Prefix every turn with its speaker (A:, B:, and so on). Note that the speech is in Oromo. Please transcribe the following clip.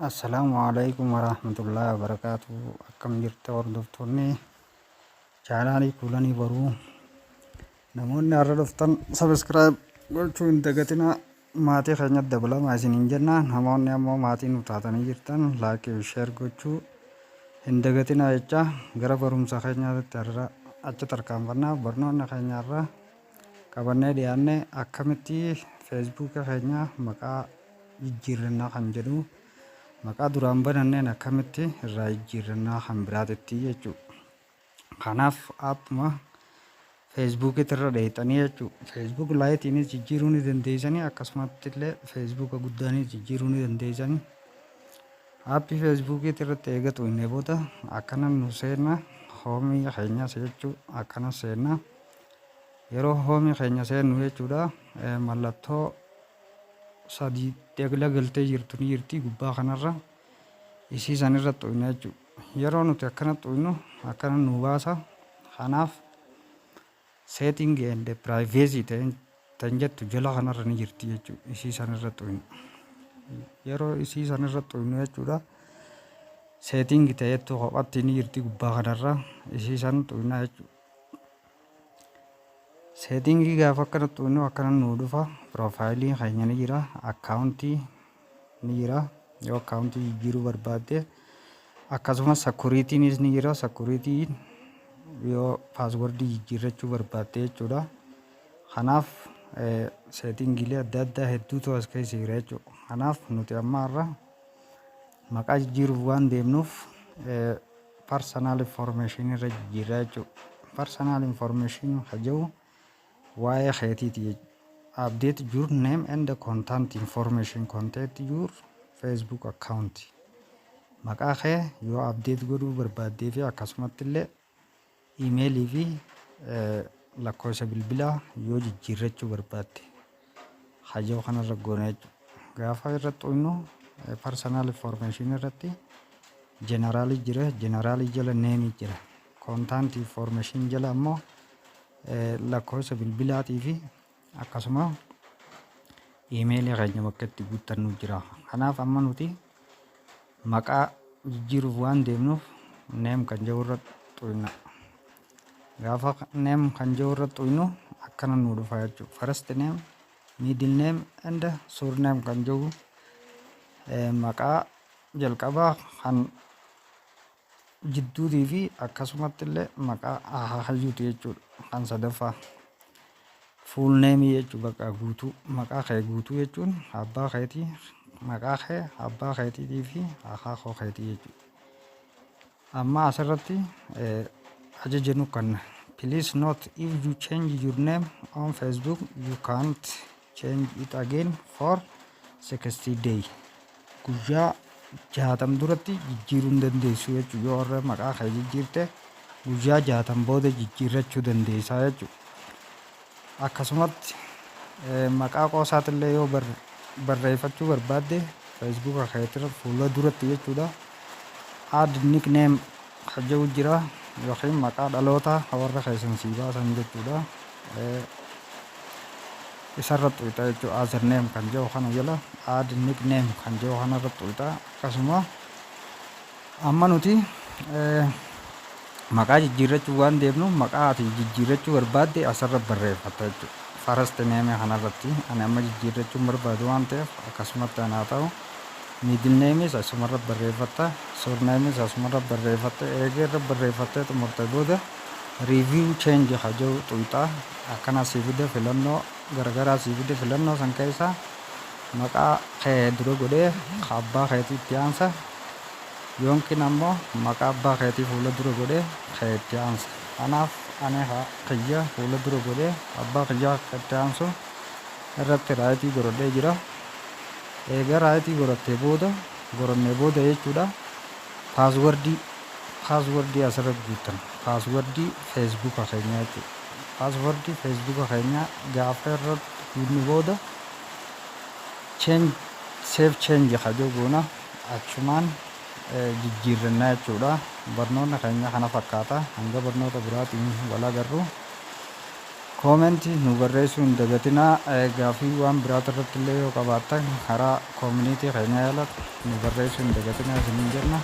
A: Assalaamu alaikum warahmatullahi wabarakaatu. Akkam jirta, hordoftoonni chaanaalii Kuulanii Boruu? Namoonni har'a dhuftan subscribe gochuu hin dagatinaa, maatii keenyatti dabalamaa isiniin jenna. Namoonni ammoo maatii nu taatanii jirtan like fi share gochuu hin dagatinaa jecha, gara barumsa keenyaatti har'a achi tarkaanfannaa. Barnoonni keenya har'a qabannee dhiyaanne akkamitti Feesbuuka keenya maqaa jijjiirrannaa kan jedhu, maqaa duraan bananneen akkamitti irraa jijjiirrannaa kan biraatitti jechuudha. Kanaaf aappuma Feesbuukiitti irra dheeyxanii jechuudha. Facebook Liteiinis jijjiiruu ni dandeessanii, akkasumatti illee Feesbuuka guddaanis jijjiiruu ni dandeessanii. Aappii Feesbuukiitti irratti eegatu inni booda akkana nu seenna, homeii keenyas jechuu akkana seenna. Yeroo homeii keenya seennu jechuudha, mallattoo sadii degla galtee jirtu ni jirti gubbaa kanarra, isii san irra xuyna jechuudha. Yeroo nuti akkana xuynu akkana nu baasa. Kanaaf setting and privacy tan jettu jala kanarra ni jirti jechuudha. Isii san irra xuyna. Yeroo isii san irra xuynu jechuudha, setting ta'ettu kophatti ni jirti gubbaa kanarra, isii san xuyna jechuudha. Settingii gaafa akkana xuynu akkana nu dhufa. Profileii keenya ni jira, accountii ni jira yoo accountii jijjiiruu barbaadde, akkasumas securityiinis ni jira, securityiin yoo passwordii jijjiirrachuu barbaadde jechuudha. Kanaaf settingiilee adda addaa hedduutu as keessa jira jechuudha. Kanaaf nuti amma har'a maqaa jijjiiruuf waan deemnuuf personal information irra jijjiirraa jechuudha. Personal information ka jedhu waa'ee keetiiti jechuudha. Update your name and contact information, contact your Facebook account. Maqaa kee yoo update godhuu barbaaddee fi akkasumatti illee iimeelii fi lakkoofsa bilbilaa yoo jijjiirrachuu barbaadde hajoo kanarra goona jechuudha. Gaafa irra xuynu personal information irratti generalii jira, generalii jala nameii jira. Contact information jala ammoo lakkoofsa bilbilaatii fi akkasuma iimeelii keenya bakka itti guuttannu jira. Kanaaf amma nuti maqaa jijjiiruuf waan deemnuuf name kan jedhu irra xuyna. Gaafa name kan jedhu irra xuynu akkana nu dhufa jechuudha. First name, middle name and surname kan jedhu, maqaa jalqabaa, kan jidduutii fi akkasumatti illee maqaa akaakayyuuti jechuudha. Kan sadaffaa full nameii jechuudha, bakka guutuu, maqaa kee guutuu jechuun abbaa keetii, maqaa kee, abbaa keetiitii fi akaakoo keetii jechuudha. Amma asirratti ajaja nu kenna. Please note, if you change your name on Facebook, you can't change it again for 60 day. Guyyaa 60 duratti jijjiiruu hin dandeessu jechuudha. Yoo warra maqaa kee jijjiirte guyyaa 60 booda jijjiirrachuu dandeessaa jechuudha. Akkasumatti maqaa qoosaatillee yoo barreeffachuu barbaadde Feesbuuka keetirra fuula duratti jechuudha. Add nickname kan jedhu jira, yookiin maqaa dhalootaa warra keessan sii baasan jechuudha. Isarra xuyxa jechuudha. Other name kan jedhu kana jala add nickname kan jedhu kanarra xuyxa. Akkasuma amma nuti maqaa jijjiirrachuu waan deemnu, maqaa ati jijjiirrachuu barbaadde asirra barreeffatta jechuudha. First name kanarratti ani amma jijjiirrachuun barbaadu waan ta'eef akkasumatti anaa ta'u. Middle nameis asumarra barreeffatta. Surnameis asumarra barreeffatta. Eegee irra barreeffattee xumurte booda review change ka jedhu xuyxaa. Akkana sii fide, filannoo garagaraa sii fide. Filannoo san keessa maqaa kee dura godhee abbaa keetii itti aansa, yookiin ammoo maqaa abbaa keetii fuula dura godhee kee itti aansa. Kanaaf ani kiyya fuula dura godhee abbaa kiyya itti aansu irratti rightii godhadhee jira. Eega rightii godhattee booda, godhannee booda jechuudha, passwordii asirratti guuttan, passwordii Feesbuuka keenyaa jechuudha. Passwordii Feesbuuka keenyaa gaafa irratti guunnu booda change, save change ka jedhu goona, achumaan jijjiirrannaa jechuudha. Barnoonni keenya kana fakkaata. Hanga barnoota biraatiin wal agarru. Comment nu barreessuu hin dagatinaa. Gaaffii waan biraata irratti illee yoo qabaattan karaa community keenya jala nu barreessuu hin dagatinaa isiniin jenna.